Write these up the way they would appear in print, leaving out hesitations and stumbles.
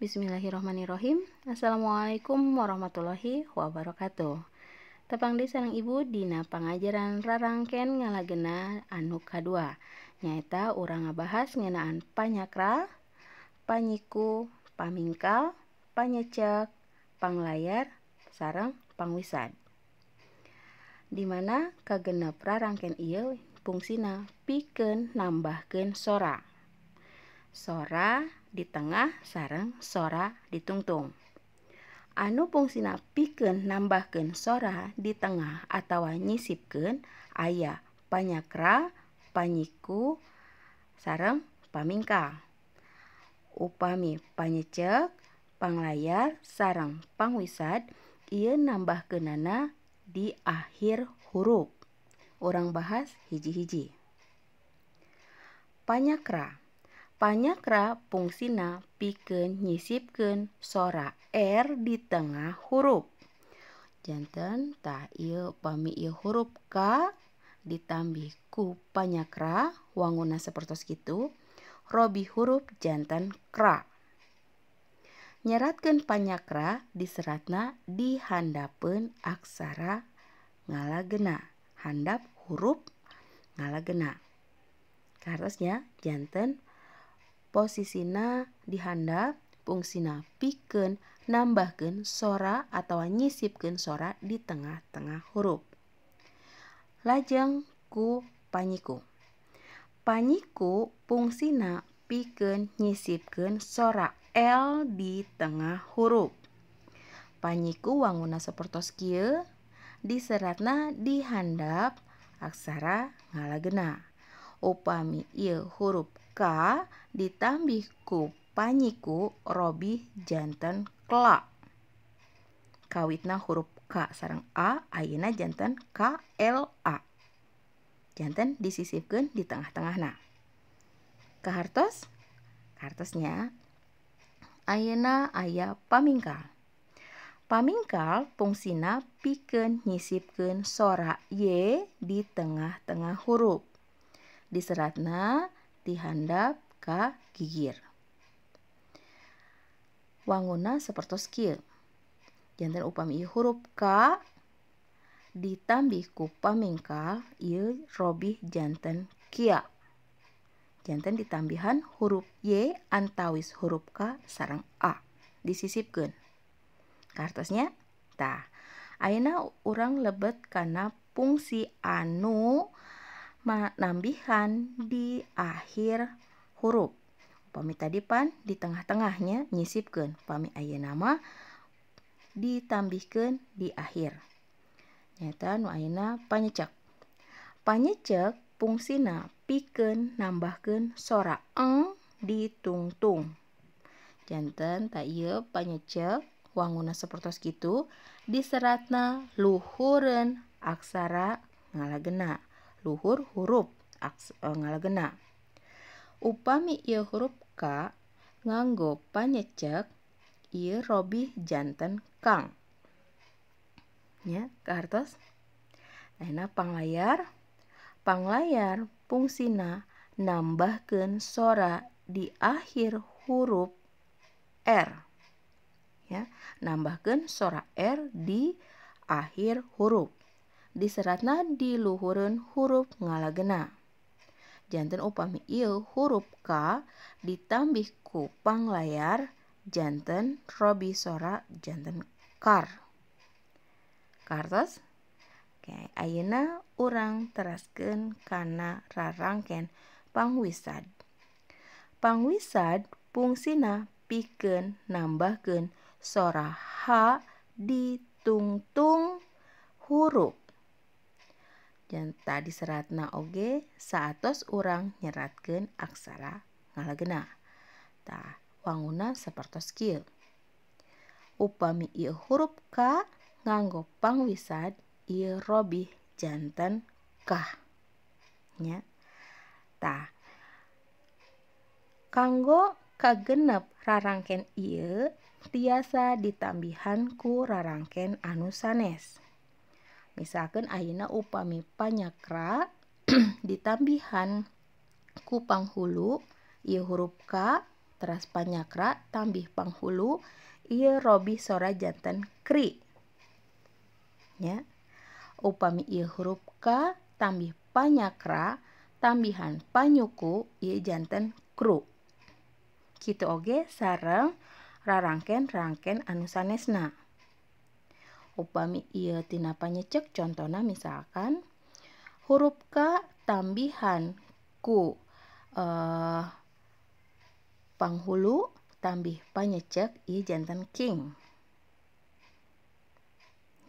Bismillahirrahmanirrahim. Assalamualaikum warahmatullahi wabarakatuh. Tepang deui sareng Ibu dina pangajaran rarangken ngalagena anu kadua, nyaeta urang ngabahas ngeunaan panyakra, panyiku, pamingkal, panyecek, panglayar, sareng pangwisad. Di mana kagenep rarangken ieu fungsina pikeun nambahkeun sora. Sora di tengah sareng sora di tungtung. Anu fungsina pikeun nambahkeun sora di tengah atawa nyisipkeun aya panyakra, panyiku, sareng pamingkal. Upami panyecek, panglayar, sareng pangwisad ieu nambahkeunana di akhir huruf. Urang bahas hiji-hiji. Panyakra. Panyakra fungsina pikeun nyisipkeun sora R di tengah huruf. Janten tah ieu upami ieu huruf K ditambih ku panyakra wanguna sapertos kitu, robi huruf janten kra. Nyeratkeun panyakra diseratna di handapeun aksara ngalagena, handap huruf ngalagena. Kartosnya janten posisina dihandap fungsina pikeun nambahkeun sora atawa nyisipkeun sora di tengah-tengah huruf. Lajeng ku panyiku. Panyiku fungsina pikeun nyisipkeun sora L di tengah huruf. Panyiku wanguna sapertos kieu, diseratna dihandap aksara ngalagena. Upami ieu huruf K ditambih ku panyiku robih janten kla. Kawitna huruf K sareng A ayeuna janten K L A. Janten disisipkeun di tengah-tengahna. Kahartos? Kahartosnya ayeuna aya pamingkal. Pamingkal fungsina pikeun nyisipkeun sora Y di tengah-tengah huruf. Diseratna dihandap ka gigir. Wanguna sapertos kieu. Janten upami ieu huruf K ditambih ku pamingkal ieu robih janten kia. Janten ditambihan huruf Y antawis huruf K sareng A disisipkeun. Kartosnya tah. Ayeuna urang lebet kana fungsi anu nambihan di akhir huruf. Upami tadi pan di tengah-tengahnya nyisipkeun, upami ayeuna mah ditambihkeun di akhir. Nyaeta nu ayeuna panyecek. Panyecek fungsina pikeun nambahkeun sora eng di tungtung. Janten ta ieu panyecek wanguna sapertos kitu diseratna luhureun aksara ngalagena. Luhur huruf ngalagena. Upami ieu huruf K nganggo panyecek ieu robih janten kang. Nya kahartos? Ayeuna panglayar. Panglayar fungsina nambahkeun sora di akhir huruf R. Ya, nambahkeun sora R di akhir huruf. Diseratna di luhureun huruf ngalagena. Janten upami ieu huruf K ditambih ku panglayar janten robi sora janten kar. Kartos? Oke, ayeuna urang teraskeun kana rarangken pangwisad. Pangwisad fungsina pikeun nambahkeun sora H di tungtung huruf. Janten diseratna oge saatos urang nyeratkeun aksara ngalagena. Tah, wanguna sapertos kieu. Upami ieu huruf K nganggo pangwisad ieu robih janten kah. Nya. Tah, kanggo kagenep rarangken ieu tiasa ditambihan ku rarangken anu sanes. Misalkan ayeuna upami panyakra ditambihan ku panghulu ieu huruf K teras panyakra tambih panghulu ieu robih sora janten kri. Nya. Upami ieu huruf K tambih panyakra tambihan panyuku ieu janten kru. Kitu oge sareng rarangken-rangken anu sanesna. Upami ieu tina panyecek contona misalkan huruf K tambihan ku panghulu tambih panyecek ieu janten king.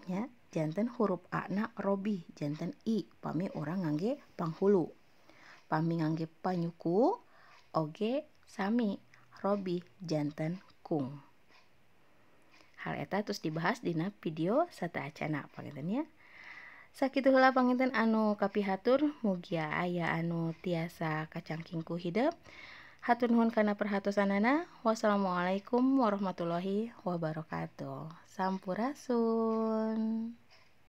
Ya, janten huruf A na robih janten I pami urang ngangge panghulu. Pami ngangge panyuku oge sami robih janten kung. Hal eta terus dibahas dina video sateuacana panginten nya. Sakitu heula panginten anu kapihatur, mugia aya anu tiasa kacangking ku hidep. Hatur nuhun kana perhatosanana. Wassalamualaikum warahmatullahi wabarakatuh. Sampurasun.